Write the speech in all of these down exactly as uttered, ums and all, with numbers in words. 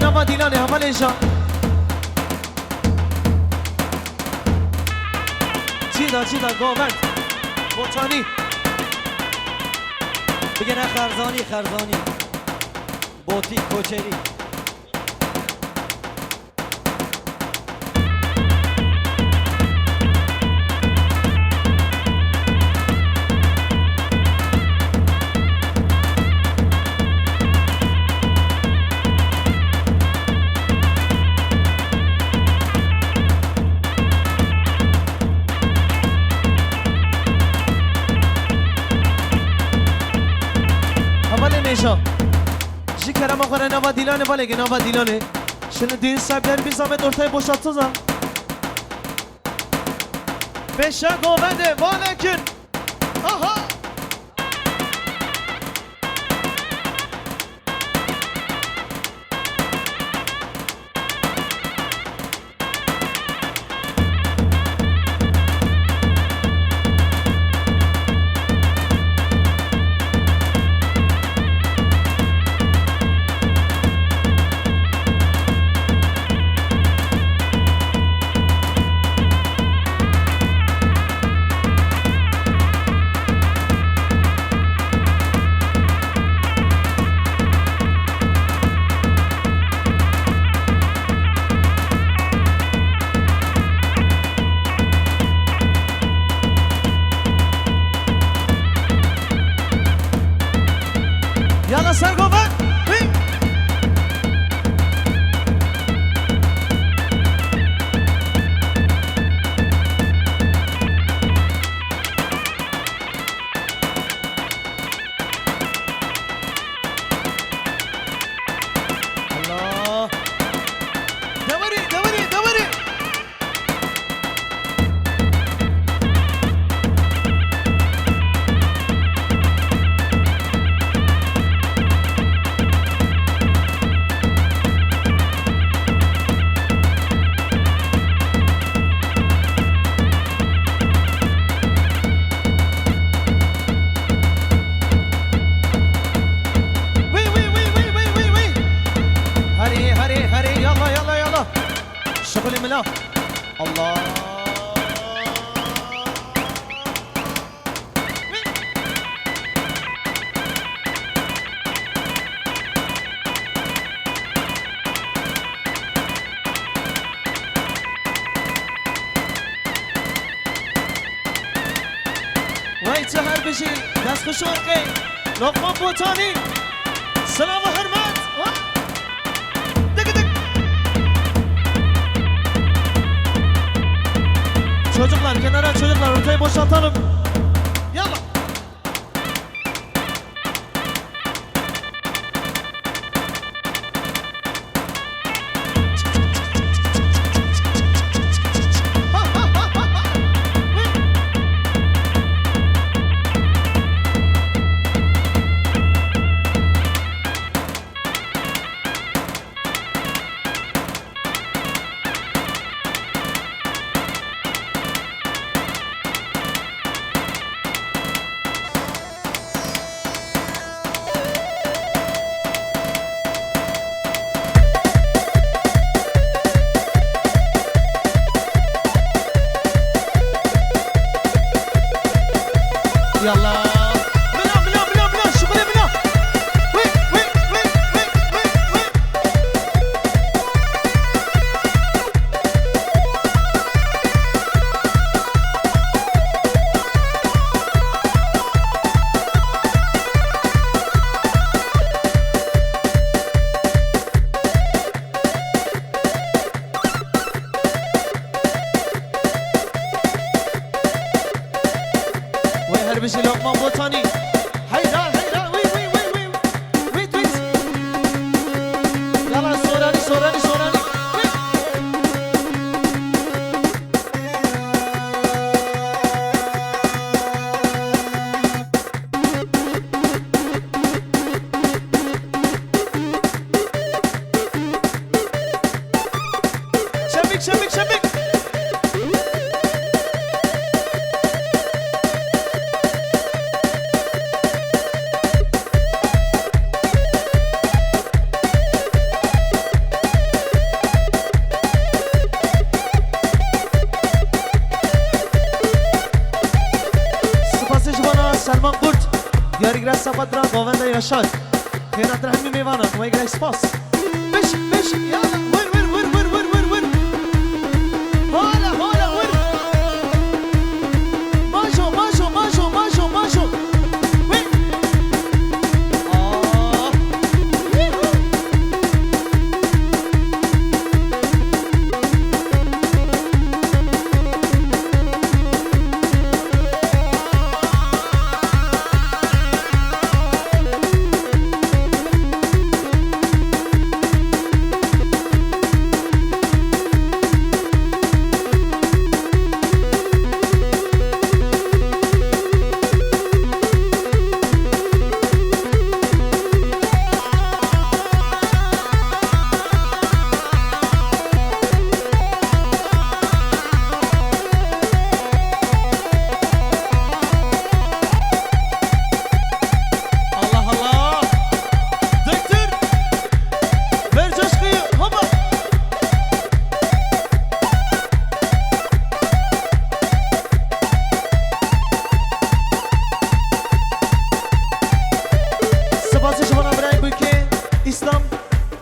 Nava Dîlanê hevalên ja. Cîda, Cîda, Govend, Botanî. Bigere Xerzanî, Xerzanî. Botî, Koçerî. Hevalên hêja. Ji kerema xwe re nava Dîlanê, valeke nava Dîlanê. Şunu düğün sahipleri bir zahmet ortayı boşaltsanıza. Beşe govende, valekin. Aha! Yala ser govend. Hî. Allah. Devirî, devirî, devirî. Wî, wî, wî. Herê, herê, herê. Yalla, yalla, yalla. Şixulî mila. Allah. Vay çi her bijî, dest xweş werqê. Lokman Botanî. Silav û hurmet. Dik dik. Çocuklar kenara, çocuklar ortayı boşaltalım. Yalla. Xêratra govende Yaşar. Xêratra hemî mêvanan. Wê gelek spas. Biş, biş, yala. Wir, wir, wir. Hala, hala, wir. Majo, majo, majo, majo, majo. Wir. Aa. Yuhu. Allah Allah. Diktir. Ver coşkuyu. Hoppa. Spasî ji wana birayê Bûkê Îslam.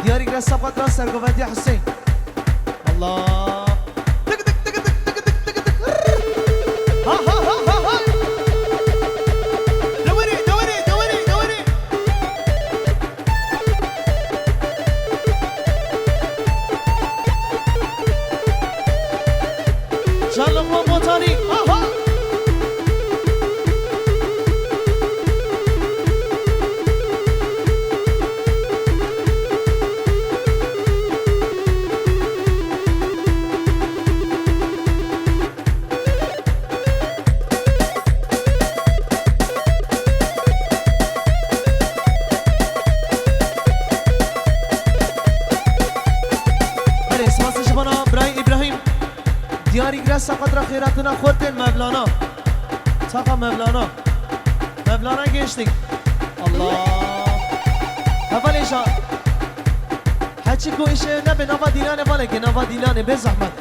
Diyarî kira Saqatra sergovendiya Huseyîn. Allah. Tık tık tık tık tık tık tık tık. Ha ha ha ha ha. Dewerê, dewerê, dewerê, dewerê. Can Lokman Botanî. Aha. Berê, spasê ji bona Birayê Îbrahîm. Diyarî kira Saqatra xêratina xortên Mevlana. Taxa Mevlana. Mevlana Gençlik. Allah. Hevalê ja. Heçî ku îşe nebe nava dîlanê valeke, nava dîlanê bê zehmet.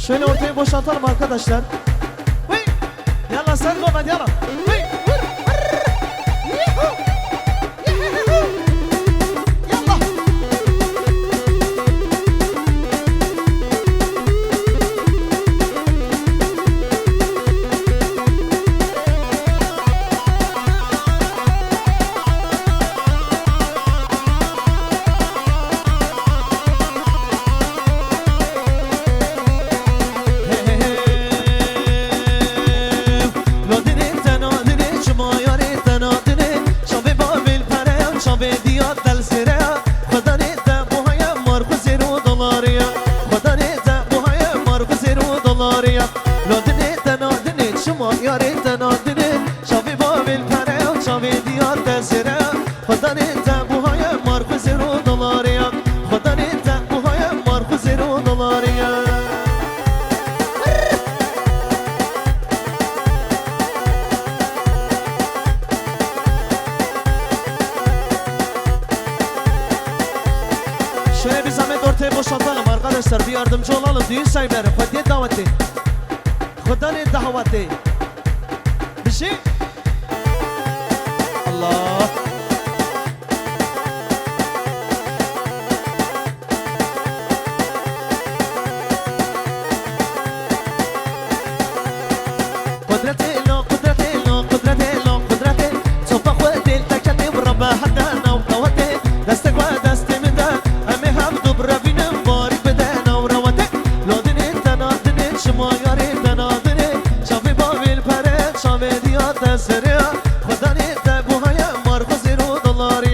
Şöyle ortayı boşaltalım arkadaşlar. Hey! Yalla sen Gomet yalla. Hey! Vur! Vur! Yuhu! Yuhu! Yalla! Lo dinê te nadinê, çima yarê te nadinê, çavê bavê li pere ya, çavê diya te li sêre ya, xwedanê te buhaye mar xwe zêr û dolarê ya, xwedanê te buhaye mar xwe zêr û dolarê ya. Lo dinê te nadinê, çima yarê te nadinê, çavê bavê li pere ya, çavê diya te li sêre ya, xwedanê te buhaye mar xwe zêr û dolarê ya, xwedanê te buhaye mar xwe zêr û dolarê ya. Şöyle bir zahmet ortayı boşaltalım arkadaşlar, bir yardımcı olalım düğün sahipleri. Xwediyê dawetê. Xwedanê dawetê. Bir şey. Allah. Qudretê lo, qudretê lo, qudretê lo, qudretê. Topa xwe dêl te ketê bi rebe heta nav dawetê. Destek we destê min de, em ê hevdu birevînin, barî bide nav rewetê. Lo dinê te nadinê, çima yarê te nadinê. Çavê bavê li pere, çavê diya te serê. Xwedanê te buhaye mar xwe zêr û dolarê.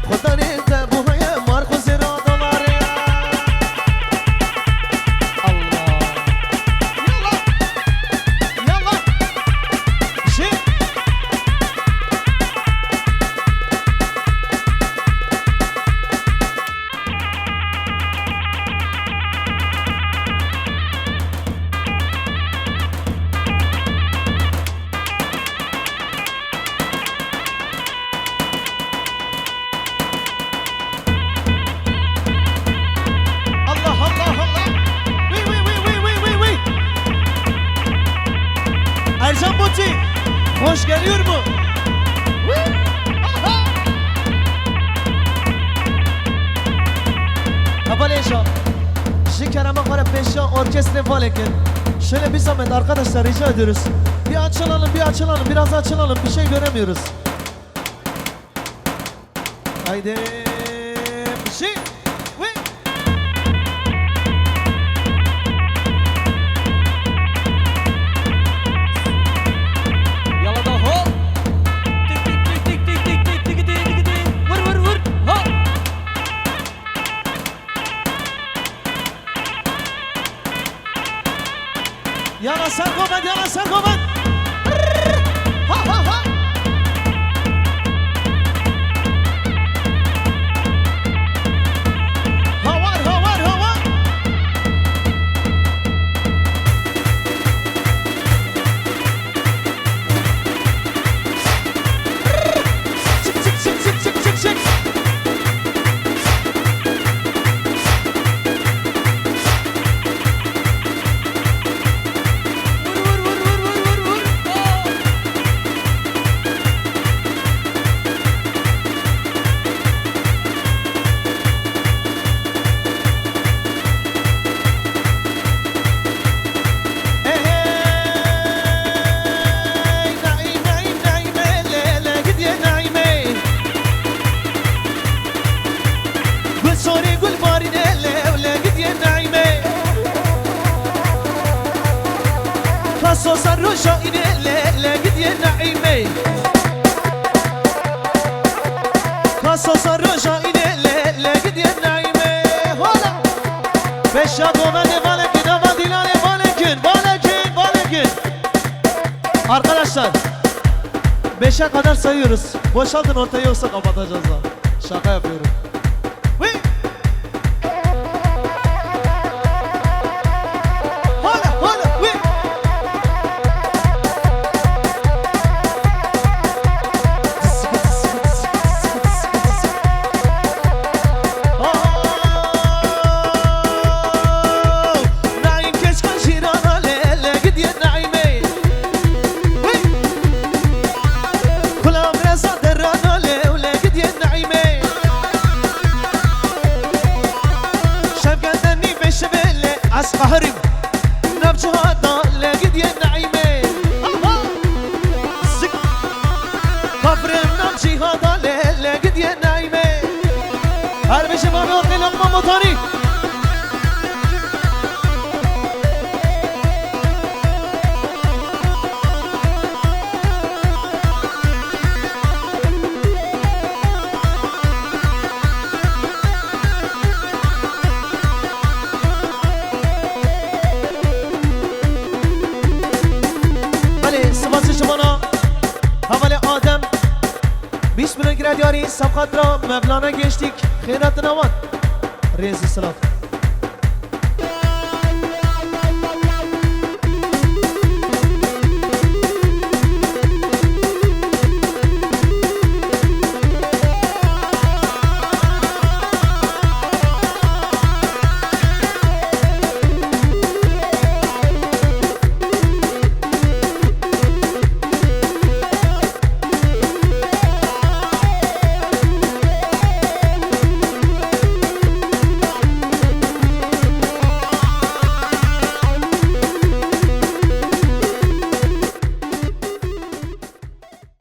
Xwedanê te buhaye mar xwe zêr û dolarê. Allah. Yallah. Yallah. Şi. Allah, Allah, Allah. Vıy, vıy, vıy. Ercan Buti, hoş geliyor mu? Şu orkestre Valekin. Şöyle bir zahmet arkadaşlar, rica ediyoruz. Bir açılalım, bir açılalım, biraz açılalım. Bir şey göremiyoruz. Haydi. Bir şey. Ve Yala da ho. Tik, tik, tik. Vur, vur, vur. Ha. Yana ser Gomet, yana ser Gomet. Ha, ha, ha. Havar, havar, havar. Çık, çık, çık. Vur, vur, vur. Hey, hey, Naîm, Naîm, Naîme, lê, lê, gidiye Naîme. Gul sorê gul barîne, lê, lê, gidiye Naîme. Ka sosa roja îne, lê, lê, gidiye Naîme. Ka sosa roja îne, lê, lê, gidiye Naîme. Hola. Beşa govende Valekin, ama Dilanê Valekin, Valekin, Valekin. Arkadaşlar, beşe kadar sayıyoruz. Boşaltın ortayı, yoksa kapatacağız ha. Şaka yapıyorum. Wee! Hola, hola, wee! Oh, Naîm keçka jîrana lê, lê gidiye Naîmê. Wee! Xulam reza derana lê, lê gidiye Naîmê. Şevkete nîvê şivê lê ez qehirîm. Nav cihada lê gidiye Naîmê. Aha! Zik. Kafirim nav cihada lê, lê gidiye Naîmê. Her bijî Mamê Orxê Lokman Botanî. Belê, sivasê ji vana hevalê Adem, bîst milyon kira diyarî, sebqat ra Mevlana Gençlik, xêratine wan. Rêz û silav.